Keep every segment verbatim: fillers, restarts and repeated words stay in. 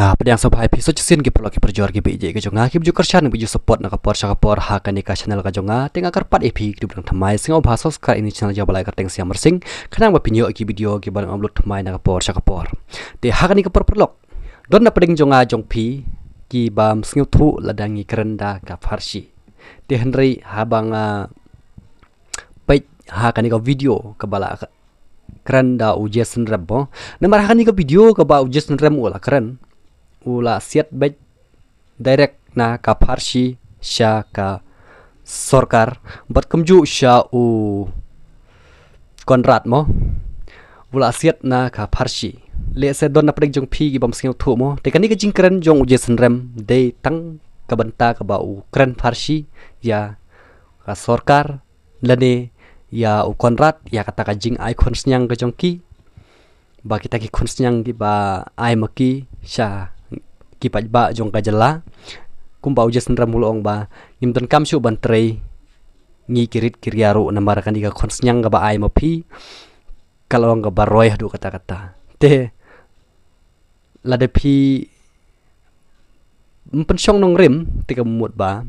Ah, pdiang sngewbha ïa phi sa shisien ki paralok ki parajor ki ba ïeit ka jong nga, ki ba ju kyrshan, ba ju support na ka por sha ka por ha kane ka channel ka jong nga. Te nga kyrpad ïa phi ki duk dang thymmai, sngewbha subscribe ïa kane ka channel jong ba la kyrteng Siam Marsing, khnang ba phin ïoh ki video ki ban upload thymmai na ka por sha ka por. Te ha kane ka por paralok, don na pdeng jong nga jong phi ki bym sngewthuh lada ngi kren da ka Pharsi. Te hynrei haba nga peit ha kane ka video kaba la kren da u Jason Rem mo. Namar ha kane ka video kaba u Jason Rem u la kren, u la siat beit direct na ka Pharsi sha ka sorkar, bad kumjuh sha u Conrad mo. U la siat na ka Pharsi. Lehse don na pdeng jong phi ki bym sngewthuh mo. Te kane ka jingkren jong u Jason Rem dei tang ka bynta kaba u kren Pharsi ïa ka sorkar lane ïa u Conrad, ïa kata ka jingai khun sniang ka jong ki. Ba kita ki khun sniang ki ba ai ma ki sha ki paidbah jong ka jylla. Kumba u Jason Rem u la ong ba ngim donkam shuh ban trei ngi ki rit ki ria ruh namar kane ka khun sniang kaba ai ma phi ka long kaba roi haduh katta katta. Te lada phi ym pynshong nongrim te ka mut ba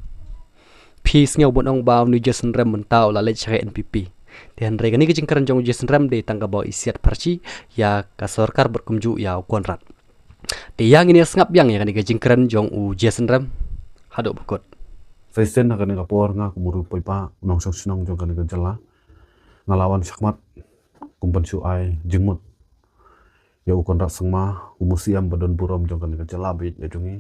phi sngew ban ong ba une u Jason Rem mynta u la leit sha ka N P P. Te hynrei kane ka jingkren jong u Jason Rem dei tang kaba i siat Pharsi ïa ka sorkar bad kumjuh ïa u Conrad. Te ïa ngin ïa sngap biang ïa kane ka jingkren jong u Jason Rem haduh ba kut. Sa shisien ha kane ka por nga kum u paidbah, u nongshong shnong jong kane ka jylla, nga la wan shakhmat kum ban shu ai jingmut ïa u Conrad Sangma, u Mynsiem ba don burom jong kane ka jylla ba ïeit jong ngi.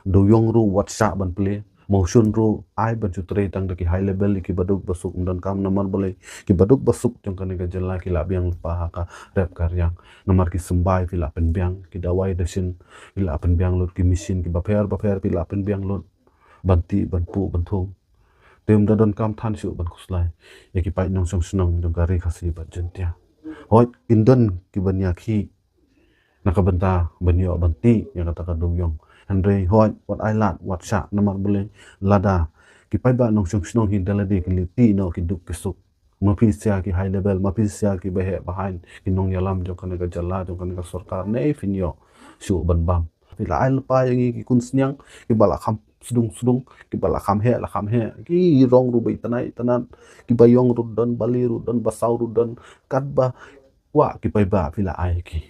Dewïong ruh wat shah ban plie, mawshun ruh ai ban shu trei tang da ki high level, ki baduk basuk ym donkam, namar balei ki baduk basuk jong kane ka jylla ki la biang lypa ha ka rep ka riang. Namar ki symbai phi la pynbiang, ki dawai dashin phi la pynbiang lut, ki machine ki bapher bapher phi la pynbiang lut ban tih ban puh ban thung. Te ym da donkam than shuh ban khuslai ïa ki paid nongshong shnong jong ka Ri Khasi bad Jaintia. Hooid, kin don ki ban ïakhih na ka bynta ban ïoh ban tih ïa kata ka dewïong. Hynrei hooid, wat ai lad wat shah, namar balei lada ki paidbah nongshong shnong hi da lade kin leit tih noh ki duk ki suk, ma phi sha ki high level, ma phi sha ki baheh bahain, ki nongïalam jong kane ka jylla, jong kane ka sorkar, ne phin ïoh shuh ban bam. Phi la ai lypa ïa ngi ki khun sniang ki ba la kham sdung sdung, ki ba la kham heh la kham heh, ki rong ruh ba itynnat itynnat, ki ba ïong ruh don, ba lieh ruh don, ba saw ruh don, katba kwah ki paidbah phi la ai ki.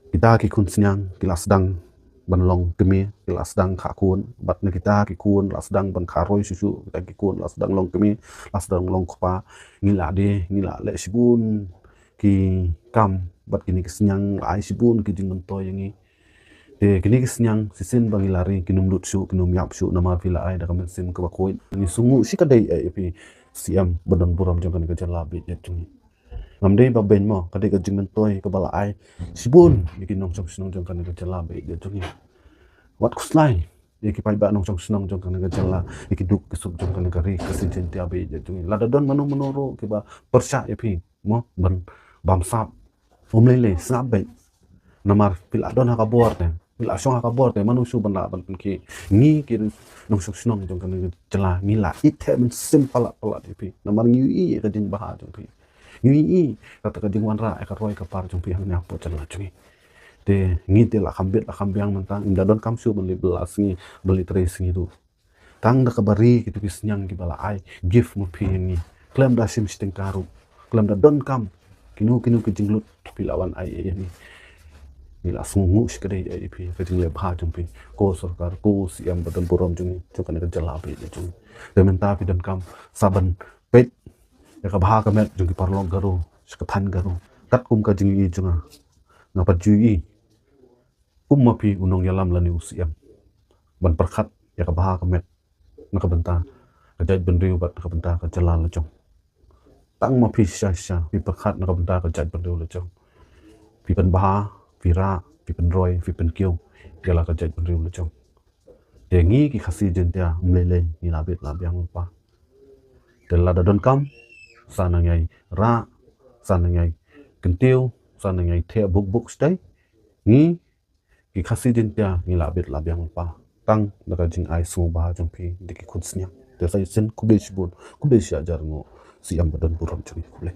Kita ki khun sniang ki la sdang ban long kmie, ki la sdang kha khun, bad na kita ki khun la sdang ban kha roi shuh shuh, kita ki khun la sdang long kmie, la sdang long kpa. Ngi la dei, ngi la leh shibun ki kam bad kine ki sniang, la ai shibun ki jingmyntoi ïa ngi. Te kine ki sniang shisien ba ngi la ri kin ym lut shuh, kin ym ïap shuh, namar phi la ai da ka mynsiem kaba khuid. Ngi sngewnguh shikatdei ïa phi, Syiem ba don burom jong kane ka jylla ba ïeit jong ngi. Ngam dei ba beiñ mo, ka dei ka jingmyntoi kaba la ai shibun ïa ki nongshong shnong jong kane ka jylla ba ïeit jong ngi. Wat khuslai ïa ki paidbah nongshong shnong jong kane ka jylla, ïa ki duk ki suk jong kane ka Ri Khasi Jaintia ba ïeit jong ngi. Lada don mano mano ruh kiba pyrshah ïa phi mo ban bamsap, ym lei lei, sngap beit. Namar phi la don ha ka bor te, phi la shong ha ka bor te, mano shuh ban lah ban pynkhih. Ngi ki nongshong shnong jong kane ka jylla ngi la ïeit theh mynsiem palat palat ïa phi, namar ngi ïohi ïa ka jingbha jong phi. Ngi ïohi kata ka jingwanrah ïa ka roi ka par jong phi hangne hapoh jylla jong ngi. Te ngi te la kham bit la kham biang mynta, ngim da donkam shuh ban leit bylla sngi, ban leit trei sngi ruh. Tang da kaba ri kito ki sniang kiba la ai gift ma phi ïa ngi, khlem da shim shi tyngka ruh, khlem da donkam kino kino ki jinglut, phi la wan ai ïa ngi. Ngi la sngewnguh shikatdei ïa phi, ka jingleh bha jong phi, ko sorkar, ko Syiem ba don burom jong ngi, jong kane ka jylla ba ïeit jong ngi. Te mynta phi donkam sa ban peit ïa ka bha ka met jong ki paralok Garo sha ka thaiñ Garo. Katkum ka jingïohi jong nga, nga pat ju ïohi kum ma phi u nongïalam lane u Syiem ban pyrkhat ïa ka bha ka met na ka bynta ka jaitbynriew bad na ka bynta ka jylla la jong. Tang ma phi shisha shisha phi pyrkhat na ka bynta ka jaitbynriew la jong. Phi pynbha, phi rah, phi pynroi, phi pynkiew ïa la ka jaitbynriew la jong. Te ngi ki Khasi Jaintia ym lei lei, ngi la bit la biang lypa. Te lada donkam sa nang ïai rah, sa nang ïai kyntiew, sa nang ïai theh buk buk shatei, ngi ki Khasi Jaintia ngi la bit la biang lypa tang da ka jingai sngewbha jong phi da ki khun sniang. Te sa shisien khublei shibun, khublei shihajar nguh, Syiem ba don burom jong ngi, khublei.